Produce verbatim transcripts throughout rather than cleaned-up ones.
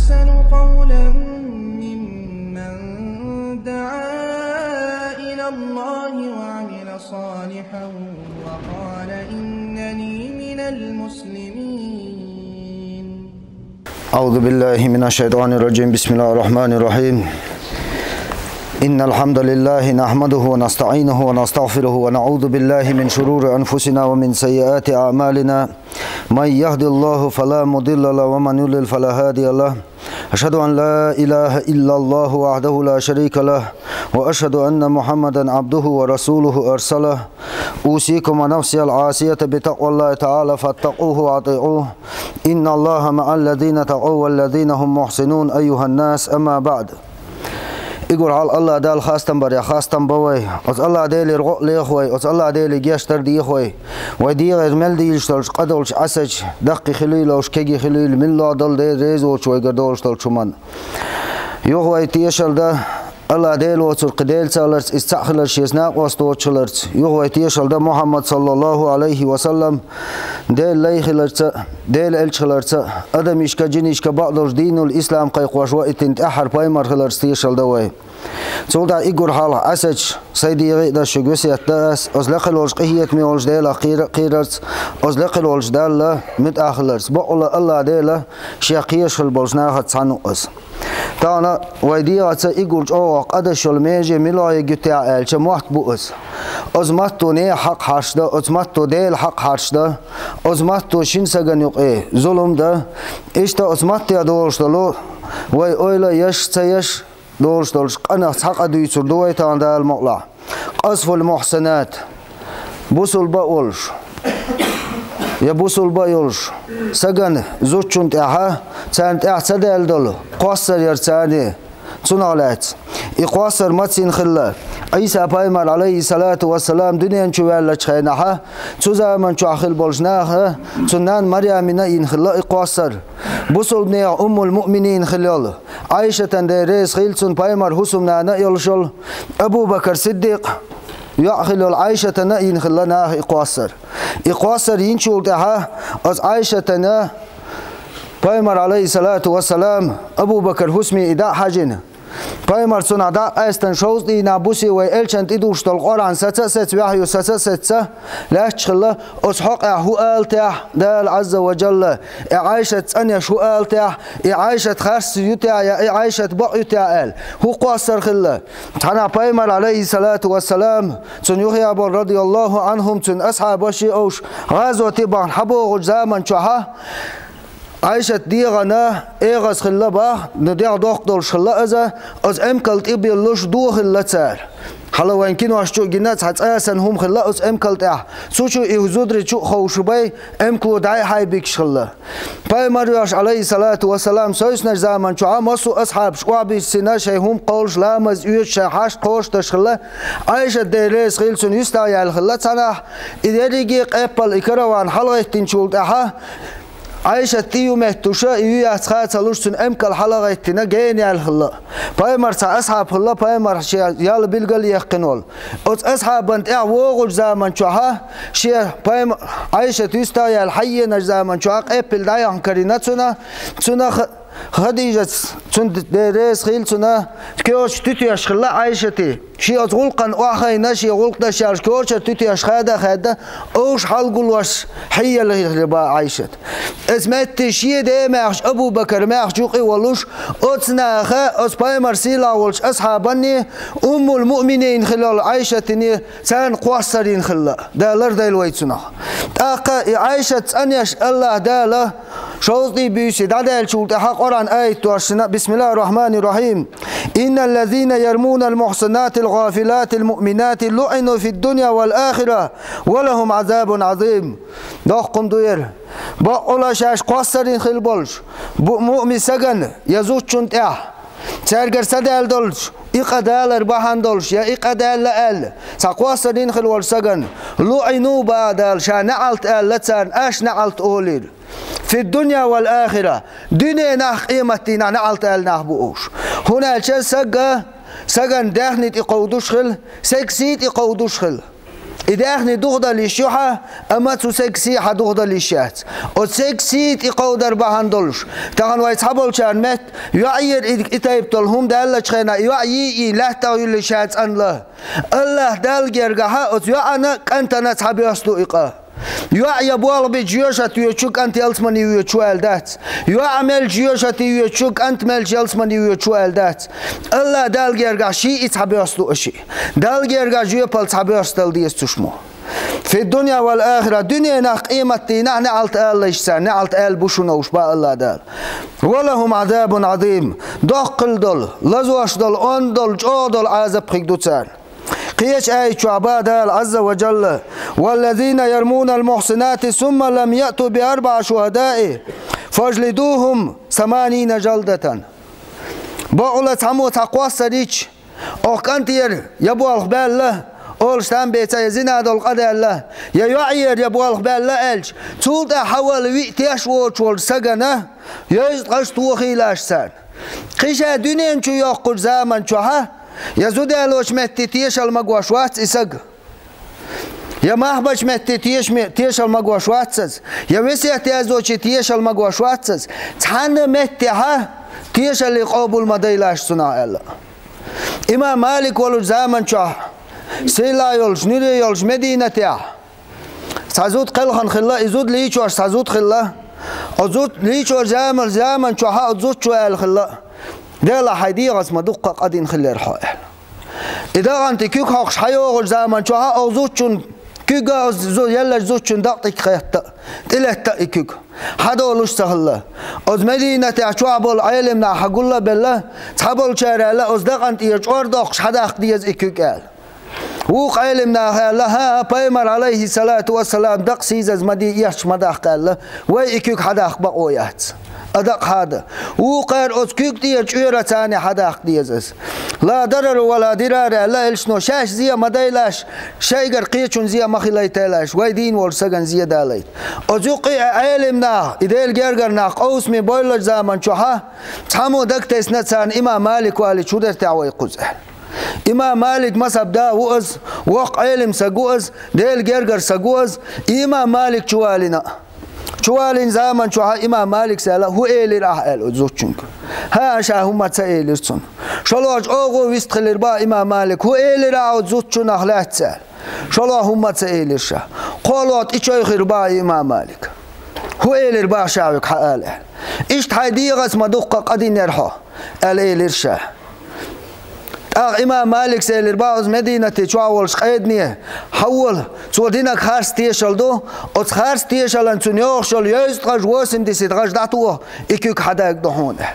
أحسن قولا ممن دعا إلى الله وعمل صالحا وقال إنني من المسلمين. أعوذ بالله من الشيطان الرجيم. بسم الله الرحمن الرحيم. إن الحمد لله نحمده ونستعينه ونستغفره ونعوذ بالله من شرور أنفسنا ومن سيئات أعمالنا. من يهد الله فلا مضل له ومن يضلل فلا هادي له. أشهد أن لا إله إلا الله وحده لا شريك له، وأشهد أن محمدا عبده ورسوله أرسله. أوصيكم ونفسي العاصية بتقوى الله تعالى فاتقوه وأطيعوه. إن الله مع الذين اتقوا والذين هم محسنون. أيها الناس، أما بعد. Игур хьал АллахӀ Далла хастам баре, хастам ба вай. Оцу АллахӀ Делера гӀо а леха вай, оцу АллахӀ Деле гечдар деха вай. Вай дегӀера мел дийлаш долчу къа долчу Ӏесачу, даккхий хилийла уьш, кегий хилийла, милла а долу Дела реза волчу вайгара долуш долчу хӀуманна. Юха вай тешалла дан АллахӀ Дела воцург кхин Дела ца хиларца, Иза цхьаъ хиларца, Шеца накъост доцуш хиларца. Юха вай тешалла дан Мухьаммад, саллаллаху Ӏалайхи ва саллам, Делан лай хиларца, Делан элча хиларца, адамашка, жинашка бакъдолчу динул ислам кхайкхош ваийтина тӀаьххьара пайхамар хиларца тешалла дан вай. Цул тӀаьхьа игур хьалха Ӏесачу, сайн дегӀе а деш шуьга весет дан ас, оцу лекха волчу къинхетаме волчу Делах кхера а кхерарца, оцу лекха волчу Далла муьтӀахь хиларца, бакъволу АллахӀ Дела Шех кхоьруш хилла болчу нахаца цхьаьна ву ас. Тахана вай дегӀаца игур чӀогӀа къа деш йолу меже мила йигуьйту аьлча, мотт бу ас. Оцу матто нехан хьакъ хьарчадан, оцу матто Делан хьакъ хьарчадан, оцу матто шина сагана юкъе зулам дан. Иштта оцу маттех долуш долу вай ойла еш а ца еш, долуш долчу къинах цхьа къа дуьйцур ду вай тахана Дала мукъалахь. Къазфул мухьсанат. Бусулба а волуш, я бусулба а йолуш, сагана, зудчунна тӀехь, царна тӀехь ца даьлла долу кхоссар яра царна, цунах лаьцна. И кхоссар мацийна хилла? Ӏийса пайхамар, Ӏалайхиссалату вассалам, дуьнен чу ваьллачу хенахь, цу заман чохь хилла болчу наха, цуьнан нана Марьямина а йина хилла и кхоссар. Бусулбанех Уммул-Муъминин хилла йолу Ӏайшатан, Дела реза хила цунна, пайхамар хӀусамнана а йолуш йолу, Абу-Бакр Сиддикъ йоӀ хилла йолу Ӏайшатана а йина хилла наха и кхоссар. И кхоссар йинчул тӀаьхьа оцу Ӏайшатана пайхамар, Ӏалайхиссалату вассалам, Абу-Бакр хӀусаме и дӀа а хьажийна, пайхамар цунах дӀа а къаьстина, шовзткъа дийнахь бусе вай элчанна тӀедугӀуш долу Къуръан саца а саца, вахью саца а саца, лаьтташ хилла, оцу хьокъехь хӀун ала техьа Дала Ӏазза ва Джалла, и Ӏайшат цӀанъеш хӀун ала техьа, и Ӏайшат харц ю техьа я и Ӏайшат бакъ ю техьа аьлла, хӀун кхоссар хилла? Цхьанхьа пайхамар, Ӏалайхиссалату вассалам, цунна юххе болу, радияллаху Ӏанхум, цуьнан асхьабаш а олуш, гӀазоте бахна хьабогӀучу заман чохь, Ӏайшат дегӀана эгӀаз хилла бах, ну, дегӀ доккха долуш хилла иза, оцу эмкал тӀе а биллуш, дохилла цара. Хьала вайн кинош чу а гина, цхьа цӀа санна хӀума хилла оцу эмкал тӀехь. Цу чу и зударий чу а ховшабай, эмкало дӀай-хьай бигаш хилла. Пайхамар а веш, Ӏалайхиссалату вассалам, сойсанаш заман чохь массо а асхьабаш охьабиссина, шайн хӀума кхоллуш, ламаз оьцуш, шайн хьашт кхочушдеш хилла. Ӏайшат, Дела реза хила цунна, юьстахъяьлла хилла цхьанхьа. И дерриге а къеппала и караван хьалагӀиттинчул тӀаьхьа, Ӏайшат тӀе ю меттуш, и ю яц ха ца луш, цуьнан эмкал хьалагӀиттина, гена яьлла хилла. Пайхамар цхьа асхьаб хилла, пайхамар шен ял билгал а яьккхина волу. Оцу асхьабан тӀехь вогӀучу заман чохь шен пайхам-, Ӏайшат юьстахъяьлла хьаенаш заман чохь къеппала дӀаяхна карийна цунна, цунах Хадижас, цунна Дела реза хила цунна, коьртачу туьтеш хилла Ӏайшате. Шен оцу гӀуллакхана охьахайна, шен гӀуллакх дашаьлча коьртачу туьтеш хада а хаьдда, уьш хьалагуллош хьийяла хилла бах Ӏайшат. Иза метте шен ден маьхча, Абу-Бакар маьхча юкъе а волуш, оцу наха, оцу пайхамар сийлахь волчу асхьабанний, Уммул-Муъминин хилла йолу Ӏайшатиний, царна кхоссар йина хилла, Дала лардойла вай цунах. ТӀаккха и Ӏайшат цӀанъеш АллахӀ Дала шовзткъе буьйса дӀадаьллачул тӀаьхьа Къуръан аят доссийна: بسم الله الرحمن الرحيم. إن الذين يرمون المحصنات الغافلات المؤمنات لعنوا في الدنيا والآخرة ولهم عذاب عظيم. Доккха хӀума ду хӀара. Бакъволуш шаьш кхоссарийн хилла болуш, бу-, муъмин сагана я зудчунна тӀехь, цаьргара ца даьлла долуш, и къа далар бахьана долуш, я и къа даьлла аьлла, цхьа кхоссарийн хилла волуш сагана, لعنوا, бах Дала, ша неӀалт аьлла царна, аш неӀалт олийла. في الدنيا والآخرة, дуьненахь, къематдийнахь неӀалт аьлла нах бу уьш. ХӀунда аьлча сага, сагана даьхни тӀе кховдуш хила, сага сий тӀе кховдуш хила. И даьхни духадала йиш ю хьа, амма цу сага сий хьадухадала йиш яц. Оцу сага сий тӀекховдар бахьана долуш, тахана вай цхьаболчарна метта, йоӀера и, и тайпа долу хӀума даьллачу хенахь, и йоӀ йий и лаьттах юьллий ша цӀанло. АллахӀ Далла гергахьа оцу йоӀана, кӀантана цхьабоьрса ду и къа. ЙоӀ я болх бечу жоьжахати йоьдучу, кӀант ялсамани йоьдучу аьлла дац. ЙоӀ мелча жоьжахати йоьдучу, кӀант мелча ялсамани йоьдучу аьлла дац. АллахӀ Далла гергахь ший и цхьабоьрса ду аша. Далла гергахь жоьпалла цхьабоьрса дала деза цу шумо. Фи дунья вал ахира, дуьненахь, къематдийнахь неӀалт алалаш царна, неӀалт аьлла бу шуна уьш, бах АллахӀ Дала. Ва лахум Ӏазабун Ӏазим, доккха хилла долу, лазош долу, онда долу, чӀогӀа долу Ӏазап хиг ду царна. Кхечу аят чохь бах Дала Ӏазза ва Джалла: «Валлазина ярмуна ал-мухсинати сумма лам яъту би арбаӀа шухадаи, фажлидухум саманина жалдатан». Бакъала цхьаммо цхьа кхоссар йича, оха кӀантера я болх баьлла, олуш там беца я зина долу къа даьлла, я йоӀера я болх баьлла аьлча, цул тӀаьхьа хьавала виъ теш воцуш волчу сагана, йовзткъаш тохийла аша царна. Кхин ша дуьнен чу йоккхучу заман чохьа, я зуда ялочу метте тешалла магош вац и саг. Я махбачу метте тешаме-, тешалла магош вац иза. Я весет яздочий тешалла магош вац иза. Цхьанна меттехьа тешаллий къобал ма дайла аша цунах аьлла. Имам Малик волучу заман чохь, сийлахь йолчу, нуьре йолчу Мединатехь, цхьа зуда кхелхина хилла, и зуда лийчош цхьа зуда хилла. Оцу зуда лийчош заман, заман чохьа оцу зудчо аьлла хилла: «Делахь, хьайн дегӀаца ма дуккха къа дина хилира хьо», – аьлла. И дакъанта и куьг хьокхуш хьайогӀучу заман чохьа оцу зудчун куьга, оцу зу-, еллачу зудчун дакъа тӀе кхетта, тӀелетта и куьг. Хьадолуш ца хилла. Оцу Мединатехь чохь болу Ӏелам нах хьагулла а белла, цхьаболчара аьлла, оцу дакъана тӀера чӀор доккхуш хьадаккха деза и куьг аьлла. Вукху Ӏелам наха аьлла: «ХӀан, пайхамар, алейхиссалату вассалам, дакъа сийсаза ма де, эшча ма даккха», – аьлла, вай и куьг хьадаккха бакъо яц. А дакъа хьада. Вукхара оцу куьг тӀера чӀора царна хьадаккха деза аса. «Ла дарара ва ла дирара», – аьлла элчано, шаьш зе а ма дайлаш, шайгара кхечунна зе а ма хилайталаш, вай дийна волчу сагана зе далайта. Оцу юккъе а Ӏелам нах, и Делан гергара нах къовсаме бовллачу заман чохьа, цхьаммо дагтесна царна имам Малик валийча хӀун дара техь вай кхуза аьлла. Имам Малик мазхаб да ву аза, воккха Ӏелам саг ву аза, Делан гергара саг ву аза, и имам Малик чувалийна. Чувалийна заман чохьа имам Малика аьлла: «ХӀун элира ахь?» – аьлла оцу зудчуьнга. «ХӀан, ша хӀумма ца элира цунна». ШолгӀачу оха вистхилира бах имам Малик: «ХӀун элира ахь оцу зудчунах лаьцна?» – аьлла. ШолгӀа хӀумма ца элира ша. КхоалгӀа тӀечойхира бах имам Малик: «ХӀун элира бах ша хьоьга, хьаала?» – аьлла. «Иштта хьайн дегӀаца ма дуккха къа динера хьо», – аьлла элира ша. ТӀаккха имам Малика элира бах оцу Мединате чохь волуш къедане: «Хьавола, цо динарг харц тешалла ду, оцу харц тешаллан цунна йогӀуш йолу йовзткъаж, восемьдесят гӀаж дӀатоха, и куьг хьадаьгна ду хьуна».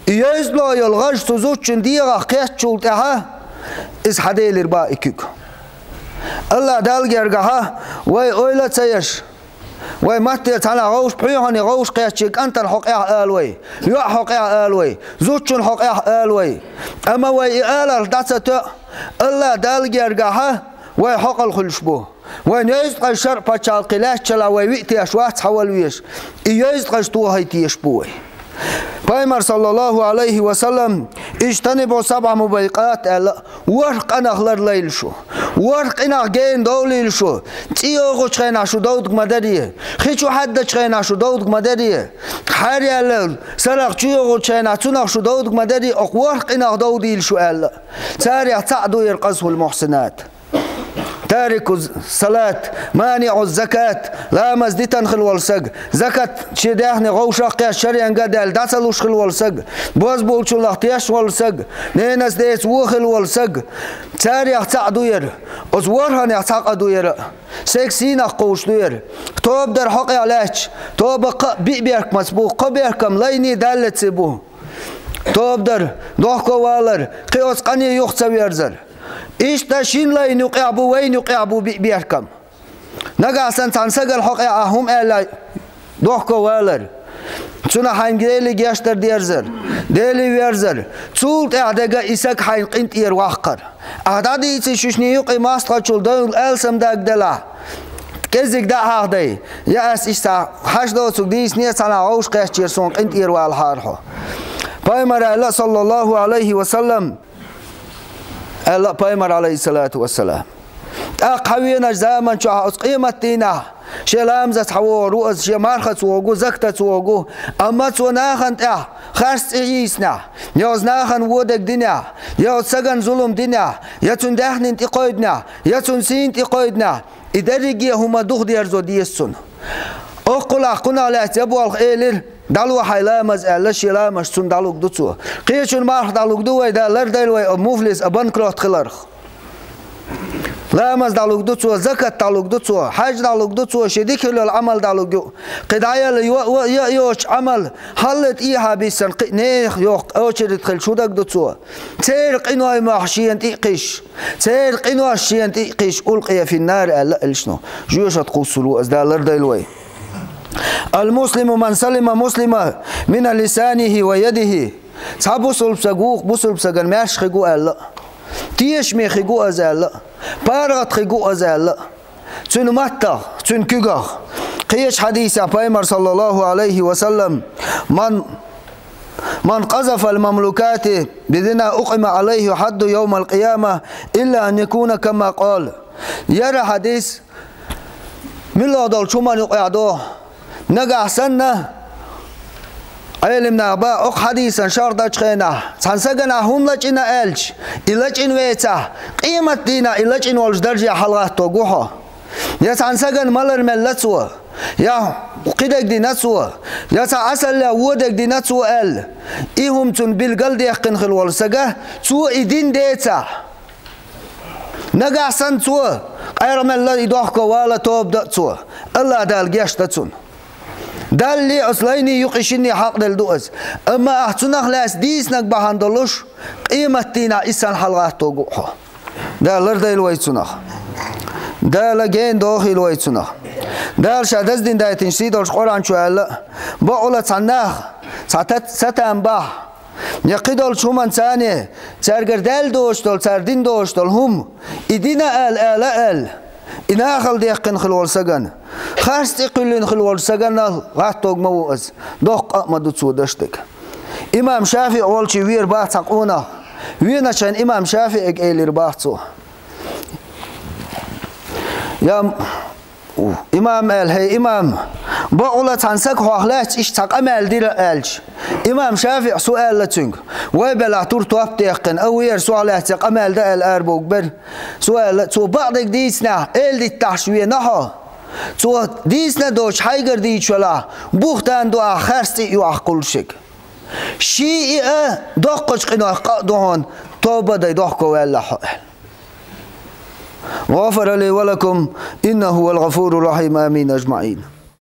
И йовзткъа йолу гӀаж цу зудчун дегӀах кхеттачул тӀаьхьа иза хьаделира бах и куьг. АллахӀ Далла гергахьа вай ойла а ца еш, вай матте цхьанхьа гӀовш, пхьоьхьане гӀовш кхеттачу кӀантана хьокъехь ала вай, йоӀа хьокъехь ала вай, зудчун хьокъехь ала вай. Амма вай и аларх дӀа ца тоьа, АллахӀ Далла гергахьа вай хьокъал хуьлуш бу. Вайн йовзткъаж шарӀ пачхьалкхе лаьттачалахь вай виъ теш вац хьавала везаш, и йовзткъаж тохайта езаш бу вай. Пайхамар, саллаллаху алейхи ва саллам: «Ижтанибу сабӀа мубикъат», – аьлла, ворхӀ къинах ларлайла шу. ВорхӀ къинах гена довлийла шу. ЦӀе йогӀучу хенахь шу довдург ма дарий. Хи чу хьаддачу хенахь шу довдург ма дарий. Хьараяьлла сарах чу йогӀучу хенахь цунах шу довдург ма дарий. Окху ворхӀ къинах довдийла шу аьлла. Царех цхьаъ ду яра къазфул мухьсинат. Тарику салат, маниӀу закат, ламаз дитан хила волу саг, закат шен даьхни гӀовшах кхеш шаренга а даьлла дӀа ца луш хила волу саг, бозбулчунах теш волу саг, ненас деца вон хила волу саг. Царех цхьаъ ду яра, оцу ворхӀанех цхьа къа ду яра, сага сийнах кховш ду яра. Тоба дар хьокъехь лаьтташ, тоба кхаъ биъ беркамца бу, кхо беркам лайне даллаце бу. Тоба дар, дохко валар, кхин оцу къане юха ца верзар. Иштта шина лайна юкъехь бу, вайна юкъехь бу биъ беркам. Нагахь санна цхьана сагал хьокъехь ахь хӀума аьлла, дохко валар. Цунах хьайна Деле гечдар дерзар, Деле верзар. Цул тӀаьхьа дега и саг хьайна къинтӀера ваккхар. Ахь дӀадийци шуьшний юкъе мостагӀчул довла алсам даг делахь, кӀеззиг дӀа а хьахадай, я ас иштта хьаш доцург дийцинера, цхьанхьа гӀовш кхеччера суна къинтӀера валахьара хьо. Пайхамар аьлла, саллаллаху алейхи ва саллам, аьлла пайхамар, алейхиссалату вассалам: ТӀаккха хьавеначу заман чохь оцу къематдийнахь шен ламазаца хьавогӀур ву иза, шен мархаца вогӀу, закатаца вогӀу, амма цо нахана тӀехь харц цӀе йийцинехь, я оцу нахана вон дерг динехь, я оцу стагана зулам динехь, я цуьнан даьхнина тӀекхойдинехь, я цуьнан сийна тӀекхойдинехь, и дерриге а хӀума духадерзо деза цунна. Оккхулахь кхунах лаьцна я болх элира: «ДӀало хьайн ламаз», — аьлла, шен ламазаш цунна дӀалур ду цо. Кхечун марха дӀалур ду вай, Дала лардойла вай, а, муфлис, а, банкрот хиларх. Ламаз дӀалур ду цо, закат дӀалур ду цо, хьаьж дӀалур ду цо, шен дика хила йолу Ӏамал дӀалур ю. Кхин дӀаяла йо-, йо-, йо-, йоцучу Ӏамал хьалла тӀехьа биссина кхин нехан йоху очередь хилча хӀун дерг ду цо? Церан къиной мохь шена тӀе а кхиш, церан къинош шена тӀе а кхиш, улкъе финнар аьлла элчано. Жоьжахати кхуссур ву иза, Дала лардойла вай. Ал-муслиму ман салима муслима мина лисанихи ва ядихи. Цхьа бусулба стаг ву, бусулба стагана маьрша хир ву аьлла, тешаме хир ву иза аьлла, паргӀат хир ву иза аьлла. Цуьнан маттах, цуьнан куьгах. Кхечу хьадисехь Пайхамар, саллаллаху алейхи ва саллам: «Ман, ман къазафал мамлукати бизина укъима алейхи хьадду йовмал къияма, илла ан якуна кама къал». Яра хьадис милла долчу хӀуманна юкъахь до. Нагахь санна, Ӏелим наха бан, окху хьадисан шарх дачу хенахь, цхьана сагана хӀума лачкъийна аьлча, и лачкъийна вецахь, къематдийнахь и лачкъийна волчу даржехь хьалагӀаттор ву хьо. Я цхьана сагана малар мелла цо, я кхидерг дина цо, я цхьа Ӏасалле вон дерг дина цо аьлла, и хӀума цунна билгал даьккхина хилла волу сага, цо и дина децахь, нагахь санна цо къайгӀа мелла и дохко вала тоба дан а цо, АллахӀ Дала гечдо цунна. Далли оцу лайни юкъа шинне хьакъ делла ду аса. Амма ахь цунах лаьцна дийцинарг бахьана долуш, къематдийнахь и санна хьалагӀаттор ву хьо. Дала лардойла вай цунах. Дала гена дохийла вай цунах. Дала ша даздина дайтинчу сий долчу Къуръан чу аьлла: «Бакъволу цхьана нах, цхьа та-, ца там бахь, я кхидолчу хӀуманца царна, цаьргара даьлла доцуш долу, цара дина доцуш долу хӀума, и дина аьлла, ала аьлла, и нахала даьккхина хилла волу сагана, харц цӀе кхоьллина хилла волчу сагана гӀаттор ма ву аса, доккха къа а ма ду цо даш дерг». Имам ШафиӀ волчу вера бац цхьа къонах, веначу хенахь имам ШафиӀига элира бац цо. Я, имам аьлла: «ХӀей, имам, бакъволу цхьана сага хьох лаьцна иштта цхьа къамел дира», — аьлча, имам ШафиӀас хӀун аьлла цуьнга: «Вай белахь тур топ даьккхина, а вера сох лаьцна къамел дан аьлла арабовгар бара». Цо аьлла: «Цо бакъдерг дийцинехь, эладиттахьаш вена хьо. Цо дийцина а доцуш хьайгара дийцаш велахь, бухтан ду ахь, харц цӀе а ю ахь кхуллушерг. Ший и а доккхачу къинойх къа а ду хьуна, тоба а дай, дохко ваьллахь хьо», — аьлла. غفر لي ولكم إنه هو الغفور الرحيم. آمين أجمعين.